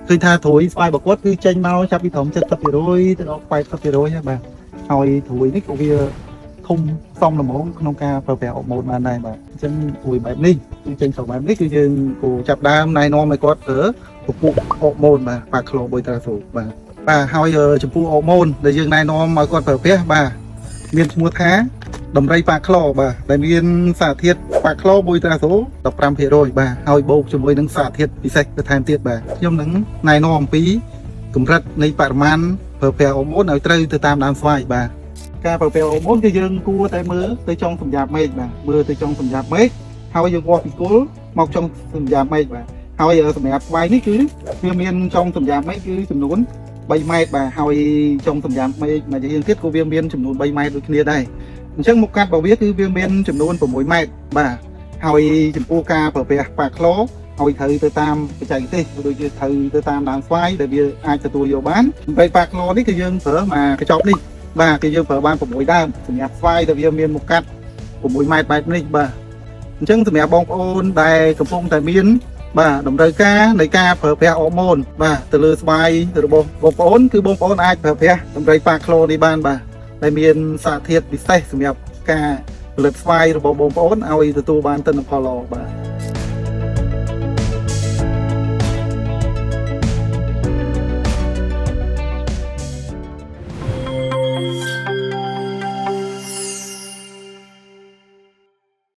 ឃើញថាត្រួយស្វាយរបស់គាត់គឺចេញមកចាប់ពីត្រឹម70%ទៅដល់80%ហ្នឹងបាទហើយត្រួយនេះក៏វាធំសមល្មមក្នុងការប្រើប្រាស់អរម៉ូនបានដែរបាទអញ្ចឹងត្រួយបែបនេះគឺចេញស្រុកបែបនេះគឺយើងគួរចាប់ដើមណែនាំឲ្យគាត់ប្រើពពួកអរម៉ូនបាទប៉ាក្លូប៊ុយត្រាសូបាទបាទហើយចំពោះអរម៉ូនដែលយើងណែនាំឲ្យគាត់ប្រើប្រាស់បាទមានឈ្មោះថាដំរីប៉ាក្លបាទដែលមានសារធាតុប៉ាក្លប៊ុយត្រាសូ15%បាទហើយបូកជាមួយនឹងសារធាតុពិសេសទៅថែមទៀតបាទខ្ញុំនឹងណែនាំអំពីកម្រិតនៃបរិមាណប្រើប្រាស់អរម៉ូនឲ្យត្រូវទៅតាមដើមស្វាយបាទការប្រើប្រាស់អរម៉ូនគឺយើងគួរតែមើលទៅចុងសម្រាប់មេឃបាទមើលទៅចុងសម្រាប់មេឃហើយយើងវាស់ពីគល់មកចុងសម្រាប់មេឃបាទហើយសម្រាប់ស្វាយនេះគឺវាមានចុងសម្រាប់មេឃគឺចំនួន3ម៉ែត្របាទហើយចុងសម្រាប់មេឃមួយយ៉ាងទៀតក៏វាមានចំនួន3ម៉ែត្រដូចគ្នាដែរអញ្ចឹងមុខកាត់របស់វាគឺវាមានចំនួន6ម៉ែត្របាទហើយចំពោះការប្រើប្រាស់ប៉ាក្លូឲ្យត្រូវទៅតាមបច្ចេកទេសដូចជាត្រូវទៅតាមដើមស្វាយដែលវាអាចទទួលយកបានបែបប៉ាក្លូនេះគឺយើងប្រើមកកញ្ចប់នេះបាទគឺយើងប្រើបាន6ដើមសម្រាប់ស្វាយដែលវាមានមុខកាត់6ម៉ែត្របែបនេះបាទអញ្ចឹងសម្រាប់បងប្អូនដែលកំពុងតែមានបាទតម្រូវការនៃការប្រើប្រាស់អរម៉ូនបាទទៅលើស្វាយរបស់បងប្អូនគឺបងប្អូនអាចប្រើប្រាស់ដំរីប៉ាក្លូនេះបានបាទដែលមានសារធាតុពិសេសសម្រាប់ការផលិតស្វាយរបស់បងប្អូនឲ្យទទួលបានទិន្នផលល្អបាទ។